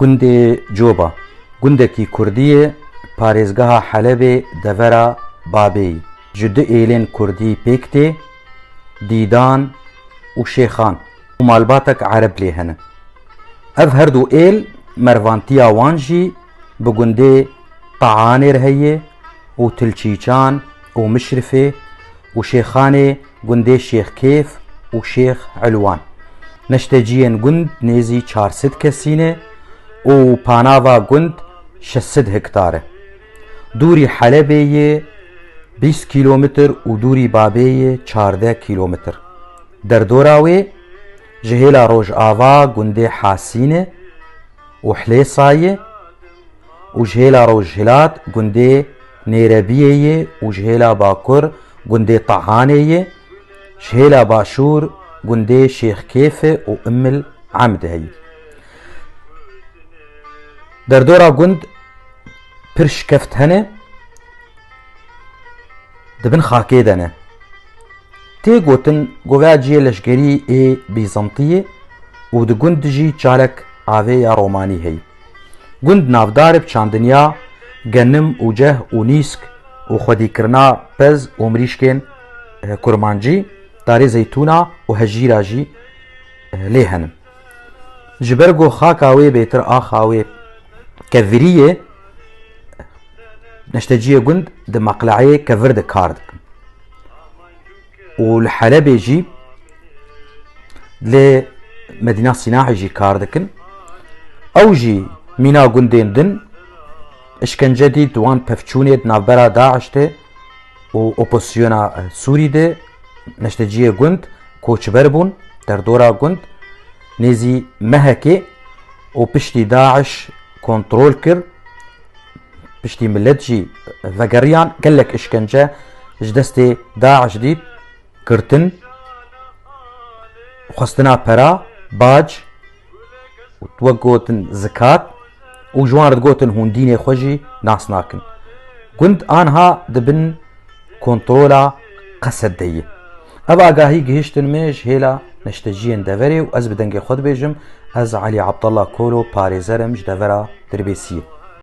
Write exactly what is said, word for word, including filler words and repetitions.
Gundê Coba, gundekî kurdî ye, parêzgeha Helebê, devera Babê yî. Ji du êlên kurdî pêk tê, Dîdan û Şêxan û malbatek ereb lê hene. Ev her du êl mervantiya wan jî bi gundê Tehanê re heye û Tilçîçan û Mişrifê û Şêxanê gundê Şêx Kêf û Şêx Elwan. Neşteciyên gund nêzî çar sed kesî ne û panava gund şeş sed hektar e. Dûrî Helebê yê bîst kîlometr û dûrî Babê yê çardeh kîlometr. Derdora wê ji hêla rojava gundê Hasîne û Hlêsayê û ji hêla rojhilat gundê Nêrebiyê yê û ji hêla bakur gundê Tehanê yê, ji hêla başûr gundê Şêxkêfe û Immil Emd heyî. Derdora gund pir şikeft hene, di bin xakê de ne. Tê gotin govea cihê leşkerî ê Bîzantiyê û di gund jî çalek avê ya romanî heyî. Gund navdar e bi çandiniya genim û ceh û nîsk û xwedîkirina pez û mirîşkên, eh, kurmancî, darê zeytûna û hejîra jî, eh, lê hene. Ji ber ku xaka wê bêtir axa wê kevirî ye, neşteciyê gund di meqleyê kevir de kar dikin. Û li Helebê jî lê Medîna Sînahê jî kar dikin. Ew jî mîna gundên din, işkence dît wan pevçûnê di navbera DAIŞ de û opozisyona Sûrî de neşteciyê gund koçber bûn, derdora gund nêzî mehekê û piştî DAIŞ kontrol kir, piştî milet jî vegeriyan, gelek işkence ji destê DAIŞ dît, girtin, xwestina pera, bac, wek gotin zikat û ji wan re digotin hûn dînê xwe jî nas nakin. Gund anha di bin kontrola Qesed de ye. Ev agahî gihiştin me ji hêla neşteciyên deverê û ez bi dengê xwe dibêjim, ez Elî Abdullah Kolo, parêzer im ji devera Dirbêsiyê.